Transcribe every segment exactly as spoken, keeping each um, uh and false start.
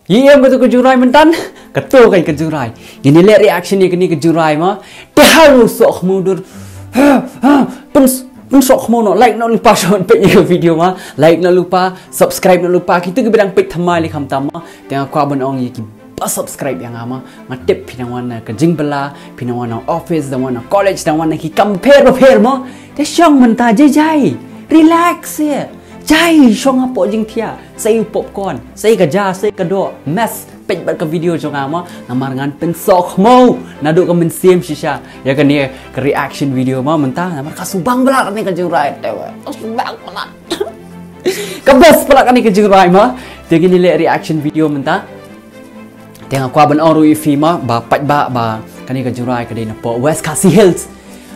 Ïa em katu ka jingrwai mynta, katu ka jingrwai. Ngin ïa leh reaction ïa kane ka jingrwai ma. Te haru soh khmu dur. Pyn, pynsoh khmu noh, like noh lypa sha ban peit ïa ka video ma. Like noh lypa, subscribe noh lypa. Kito kiba dang peit thymmai lei khamtam ma. Te nga kwah ban ong ïa kiba subscribe ïa nga ma. Nga tip phi nang wan na ka jingbylla, phi nang wan na office, dang wan na college, dang wan na ki kam pher ba pher ma. Te shong mynta jai jai. Relax ïa. Jai shong hapoh jingthiah. Sei u popcorn, sei ka ja, sei ka doh, mess, peit bad ka video jong nga ma, namar ngan pynsoh khmu naduh ka mynsiem shisha ïa kane ka reaction video ma mynta, namar ka subang bha kane ka jingrwai te, ka subang bha. Ka best bha kane ka jingrwai ma. Te ngin ïa leh reaction video mynta. Te nga kwah ban ong ruh ïa phi ma, ba peit ba, ba kane ka jingrwai ka dei na poh West Khasi Hills.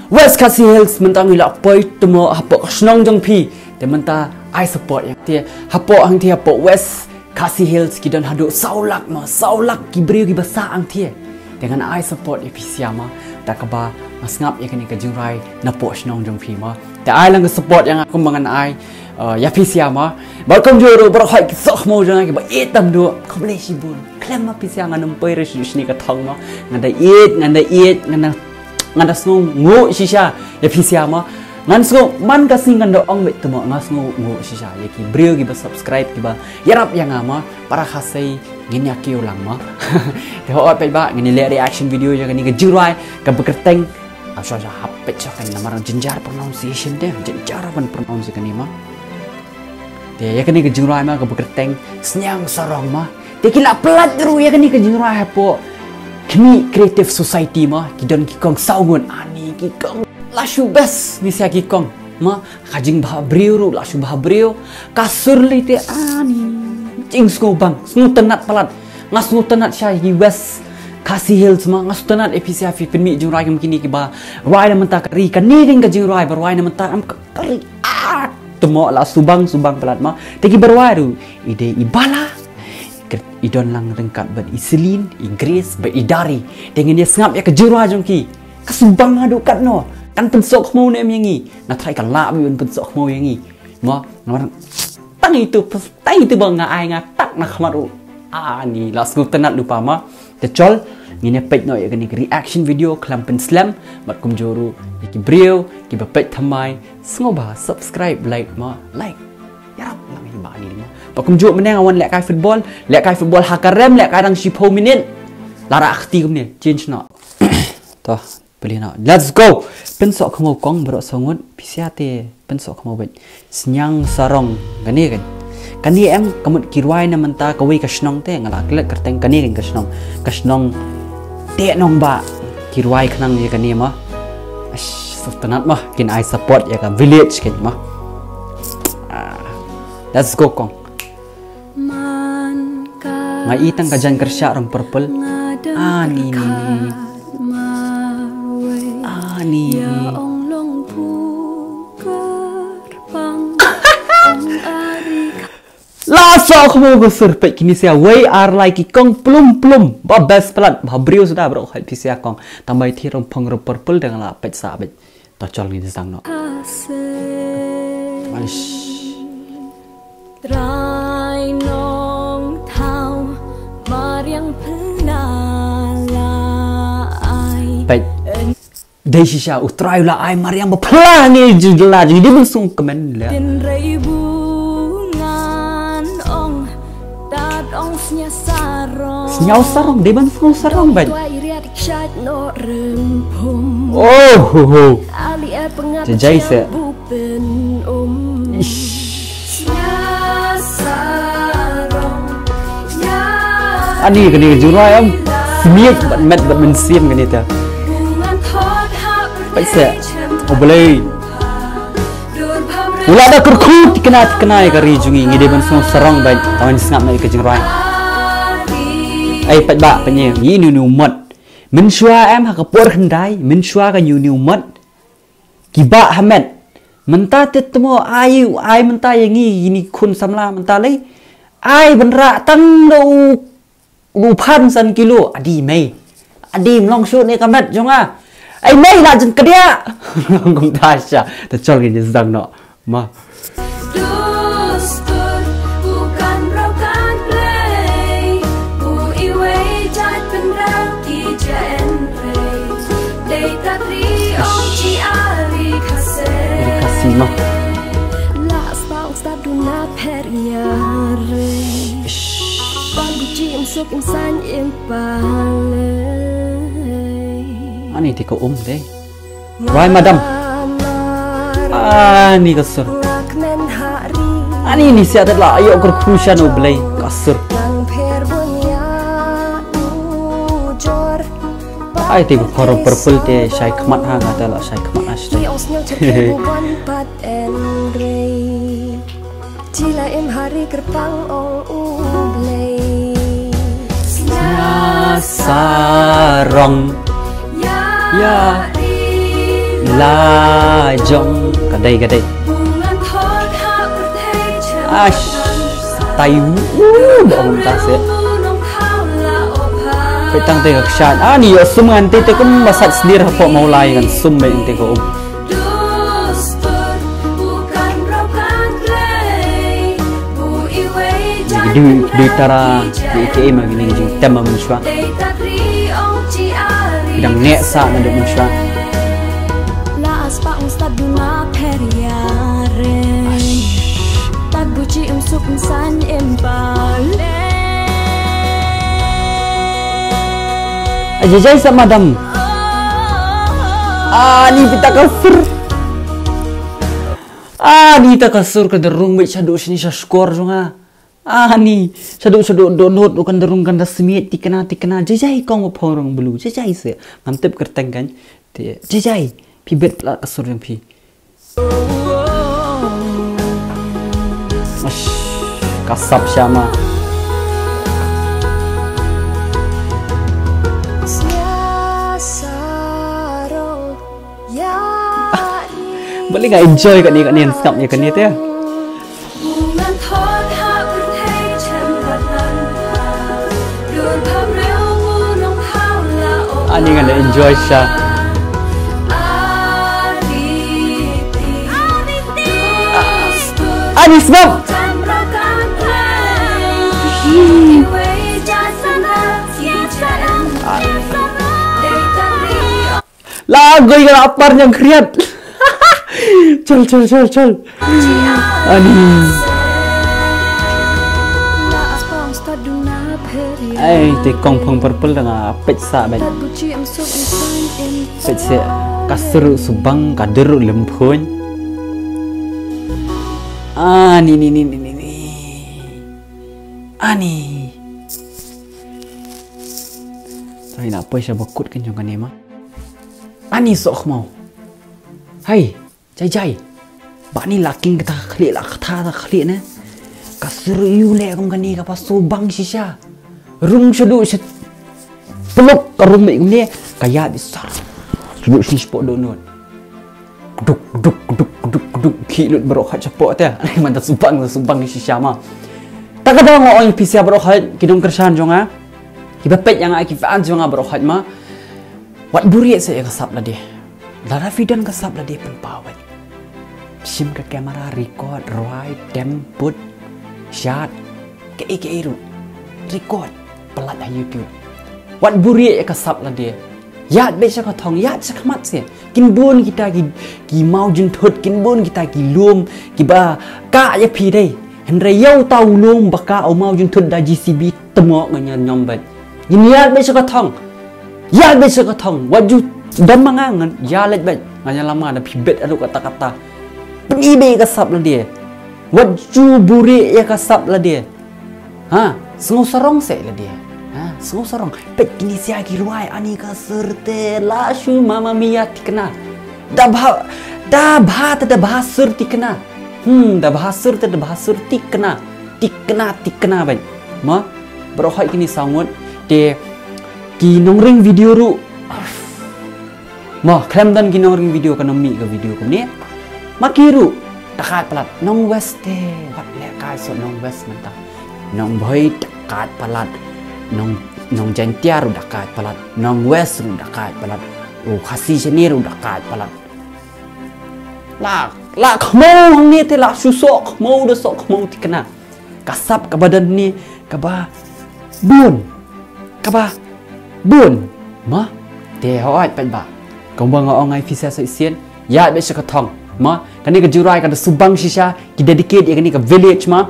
West Khasi Hills mynta ngi la poi tymmen hapoh ka shnong jong phi. Te mynta ai support ïa nga. Te hapoh hangtei hapoh West Khasi Hills ki don haduh saw lak ma, saw lak ki briew kiba sah hangtei. Te ngan ai support ïa phi sha ma, da kaba nga sngap ïa kane ka jingrwai na poh shnong jong phi ma. Te ai lang ka support ïa nga kumba ngan ai, uh, ïa phi sha ma. Bad kumjuh ruh baroh hi ki soh khmu jong nga kiba ïeit tam duh. Khublei shibun. Khlem ma phi sha, ngan ym poi re shu shini ka thong ma. Nga da ïeit, nga da ïeit, nga da, nga da sngewnguh shisha ïa phi sha ma. Ngan sngew man ka sngi ngan da ong beit tymmen, nga sngewnguh shisha ïa ki briew kiba subscribe, kiba ïarap ïa nga ma. Para Khasi ngin ïa kiew lang ma. Te hooid peit ba ngin ïa leh reaction video ïa kane ka jingrwai kaba kyrteng, am sha sha hap peit sha kan namar jynjar pronunciation te, jynjar ban pronounce kane ma. Te ïa kane ka jingrwai ma kaba kyrteng Sniang Sarong ma. Te ki la pyllait ruh ïa kane ka jingrwai hapoh Khmih Creative Society ma, ki don ki kong saw ngut, ani ki kong la shu best ni sha ki kong ma. Ka jingbha briew ruh la shu bha briew. Ka sur lei te ani jingsngewbang, sngewtynnat palat. Nga sngewtynnat sha ïa ki West Khasi Hills ma, nga sngewtynnat ïa phi sha phi pynmih jingrwai kum kine kiba rwai na mynta ka ri, kane dei ka jingrwai ba rwai na mynta em ka, ka ri. Ah, tymmen la subang, subang palat ma. Te kiba rwai ruh i dei i Bala, i don lang ryngkat bad i Celine, i Grace bad i Dari. Te ngin ïa sngap ïa ka jingrwai jong ki. Ka subang haduh katno, kan pynsoh khmu ne em ïa ngi? Nga tharai ka lah ban pynsoh khmu ïa ngi ma. Namar tang itu, tang itu ba nga ai nga tak na khmat ruh. Ani la sngewtynnat lypa ma. Te chol ngin ïa peit noh ïa kane ka reaction video khlem pynslem. Bad kumjuh ruh ïa ki briew kiba peit thymmai, sngewbha subscribe, like ma, like. Ïarap lang hi ba ani ma. Bad kumjuh mynne nga wan lehkai football, lehkai football ha ka rem, lehkai tang shiphew minit. La rah kti kumne, change noh. To, peli noh. Let's go. Pynsoh khmu kong baroh saw ngut, phi sha te pynsoh khmu beit. Sniang Sarong kane kan. Kane em ka mut ki rwai na mynta kawei ka shnong te, nga la klet kyrteng kane kan ka shnong. Ka shnong Te Nongbah, ki rwai khnang ïa kane ma. Ash, sngewtynnat ma, kin ai support ïa ka village kan ma. Ah, let's go kong. Nga i tang ka jaiñ kyrshah rong purple. Ani ni ni. Ani ni ni. La soh khmu ka sur, peit kine sha wei ar lai ki kong plum plum. Ba best palat, ba briew suda baroh hi phi sha kong. Tang ba i thir rong phong rong purple dang la peit sa beit. To chol ngin sdang noh. Malish. Trai Nongthaw mariang pynalai. Peit. Dei shisha u Trai u la ai mariang ba phla ngi jingla jingdie mynsong kmen le. Tin rei bu ngan ong, tad ong snia sarong. Snia sarong, dei ban snia sarong ban. Tuai riat shait no rem phum. Oh ho ho. Ali e pengat. Jai se. Bu pen um. Ish. Ani kane ka jingrwai em. Smiej bad met bad mynsiem kane te. Peit se. O Blei. U la da kyrkhu tikna tikna ïa ka ri jong ngi, ngi dei ban sngewsarong bad tang sngap na ïa ka jingrwai. Ai peit ba peit ngi, ngi niu niu mot. Mynshuwa em ha ka por hyndai, mynshuwa ka niu niu mot. Ki bah ha met. Mynta te tmo ai, ai mynta ïa ngi, ïa ngi khun samla mynta lei. Ai ban rah tang da u, u phan san kilo. Adi mei. Adi mlong shu ne ka met jong nga. Ai mei la jin kdia. Kumta sha. Te chol ngi sdang noh. Ma. Dustur bukan rokan play. Jim suk im san im palei. Ani te ka um dei. Wai madam. Ani ka sur. Ani ni siat la ayo ker khushan u blei ka sur. Ai te ka khor purple te shai khmat ha nga te la shai khmat ha shai. Jila im hari kerpang ong u blei. Nya sarong. Ya. La jong. Kadai kadai. Ash. Tayu. Uh, ba ong ta se. Petang te ka kshan. Ah, ni yo sum ngan te te kum masat sdir hapo maulai ngan sum be te ko um. Dui dui tara di ke ma gini jing tema mun shwa. Dang ne sa na duk mun shwa. La aspa ung stad duna pheria re. Tad buci im suk im san im pale. Aja jai sa madam. Ani pita ka sur. Ani ta ka sur ka derung me chadu sini sa skor jonga. Ani chadu chadu donot u kan derung kan da smiet tikna tikna jajai kong ma phorong bulu jajai se. Ngam tip kerteng kan. Te jajai phi bet pla ka sur jong phi. Ash, ka sap shama. Bali nga enjoy kani kani sngap ya kani te. Ani nga enjoy sha. Ani sngap. La goi ka la par nyang kriat. Chol chol chol chol. Ani. Ai te kong phong purple da nga pet sa ben. Pet se ka seru subang ka deru lempun. Ani ni ni ni ni ni. Ani. Try na poi sha bakut kan jong kane ma. Ani sok mau. Hai, jai jai. Ba ni laking kata khli la kata ta khli ne. Ka suru yu le kong kani ka pasu bang shisha. Rung shadu shat. Peluk ka rung me ne ka ya di sar. Shadu shispo do non. Duk duk duk duk duk ki lut bro khat chapo te. Ani man ta subang ta subang shisha ma. Ta ka dang oi pisia bro khat ki dong kershan jonga. Ki ba pet yang ai ki fan jonga bro khat ma. Wat buri se ka sap lade. Lada fi don ka sap lade pynpaw wei. Shim ka camera record, rwai, tem, put, shot, kaei kaei ruh. Record, pynlait ha YouTube. Wat buri ïa ka sap lade. Ïaid beit sha ka thong, ïaid sha khmat se. Kin bun kita ki, ki maw jynthut, kin bun kita ki lum, kiba kah ïa phi dei. Hynrei ïa uta u lum ba kah u maw jynthut da J C B tymok nga ñiar ñiom beit. Ngin ïaid beit sha ka thong. Ïaid beit sha ka thong. Wat ju dam ma nga ngan ïa leit beit. Nga ïalam ma da phi beit aduh katta katta. Pyni beit ïa ka sap lade. Wat ju buri ïa ka sap lade. Ha, sngew sarong se lade. Ha, sngew sarong. Peit kine sia ki rwai ani ka sur te la shu mama mia tikna. Da bha, da bha te da bha sur tikna. Hmm, da bha sur te da bha sur tikna. Tikna, tikna beit. Ma, bro hoi kine sangut. Te ki nongring video ruh. Ma, khlem don ki nongring video ka nongmih ka video kumne. Ma ki ruh, da kait palat. Nong West te, wat leh kai sot Nong West mynta. Nong Bhoi da kait palat. Nong, Nong Jaintia ruh da kait palat. Nong West ruh da kait palat. U Khasi shane ruh da kait palat. La, la khmau hangne te la shu sok khmau da sok khmau tikna. Ka sap kaba don ne kaba bun. Kaba bun. Ma, te hooid pat ba. Kumba nga ong ai phi sa shisien. Ïaid beit sha ka thong. Ma, kane ka Jurai ka da subang shisha ki dedicate ïa kane ka village ma.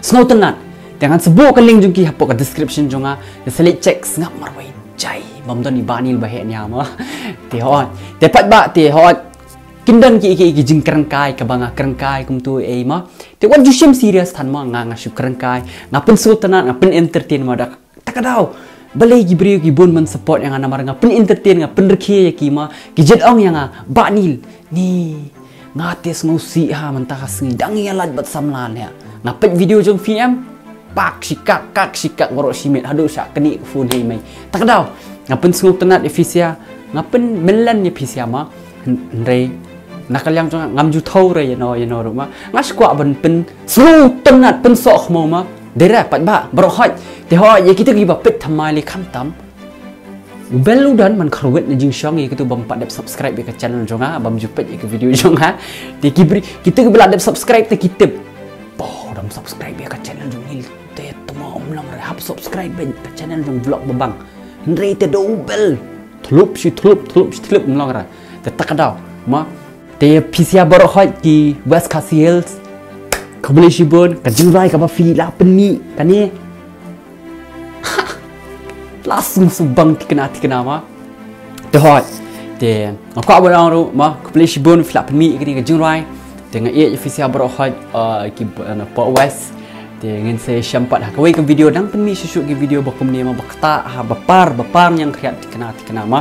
Sngewtynnat. Te ngan sa buh ka link jong ki hapoh ka description jong nga. Te sa leit check sngap marwei jai. Bym don i Bah Nil ba heh nia mo. Te hooid. Te pat ba te hooid. Kin don ki ki ki jingkren kai kaba nga kren kai kumtu ei mo. Te wat ju shim serious than mo, nga nga shu kren kai. Nga pynsngewtynnat, nga pyn entertain mo da. Ta ka daw. Balei ki briew ki bun ban support ïa nga namar nga pyn entertain, nga pynrkhie ïa ki mo. Ki jied ong ïa nga, Bah Nil. Ni. Nga te sngewsih ha mynta ka sngi dang ïa lait bad samla ne. Nga peit video jong phi em. Pak shikak kak shikak baroh shi miet haduh sha kane ka phone hei mei. Ta ka daw. Nga pynsngewtynnat ïa phi sha. Nga pynmyllen ïa phi sha mo. Hynrei na ka liang jong nga ngam ju thaw re ïa no ïa no ruh mo. Nga shu kwah ban pynsngewtynnat pynsoh khmaw mo. Dei re pat ba baroh hooid. Te hooid ïa kita kiba peit thymmai lei khamtam. U bell u don ban kyrwit na jingshong ïa kito bym pat dep subscribe ïa ka channel jong nga, bym ju peit ïa ka video jong nga. Te ki bri, kito kiba la dep subscribe te ki tip. Ba dang subscribe ïa ka channel jong ngi te tma um long re, hap subscribe bad ka channel jong Vlog Babang. Hynrei te da u bell. Thlup shi thlup, thlup shi thlup um long re. Te ta ka daw. Mo. Te phi sha baroh hooid ki West Khasi Hills. Khublei shibun, ka jingrwai kaba phi la pynmih kane. La sum subang tikna tikna mo. Te hooid. Te nga kwah ban ong ruh mo, khublei shibun phi la pynmih kane ka jingrwai. Te nga ïeit ïa phi sha baroh hooid, eh, ki, eh, na Pok West. Te ngin sa ïashem pat ha kawei ka video, dang pynmih shuh shuh ki video ba kumne mo, ba ktah ha, ba par, ba par ñiangkhriat tikna tikna mo.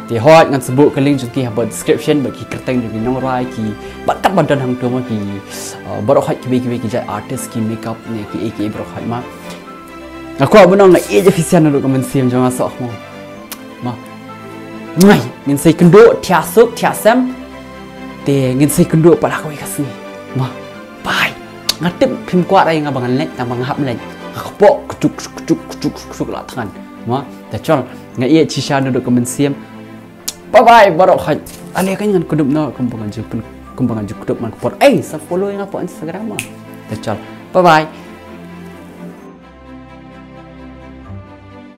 Te hooid ngan sa buh ka link jong ki hapoh description bad ki kyrteng jong ki nongrwai ki, bad katba don hangto mo ki, eh, baroh hooid kiwei kiwei ki jait artist, ki makeup ne kiei kiei baroh hooid mo. Nga kwah ban ong nga ïeit ïa phi sha naduh ka mynsiem jong nga soh mo. Mo. Ngin sa ïakynduh thiah suk thiah sem. Te ngin sa ïakynduh pat ha kawei ka sngi. Mo. Bye. Nga tip phim kwah re ïa nga ba ngan leit, tang ba nga hap leit. Nga kpoh ktuk ktuk ktuk ktuk la thngan. Mo. Te chol nga ïeit shisha naduh ka mynsiem. Bye bye baroh hooid. Ale kan ngan kdup noh kumba ngan ju pyn, kumba ngan ju kdup man ka por. Ei, sa follow ïa nga hapoh Instagram mo. Te chol. Bye bye.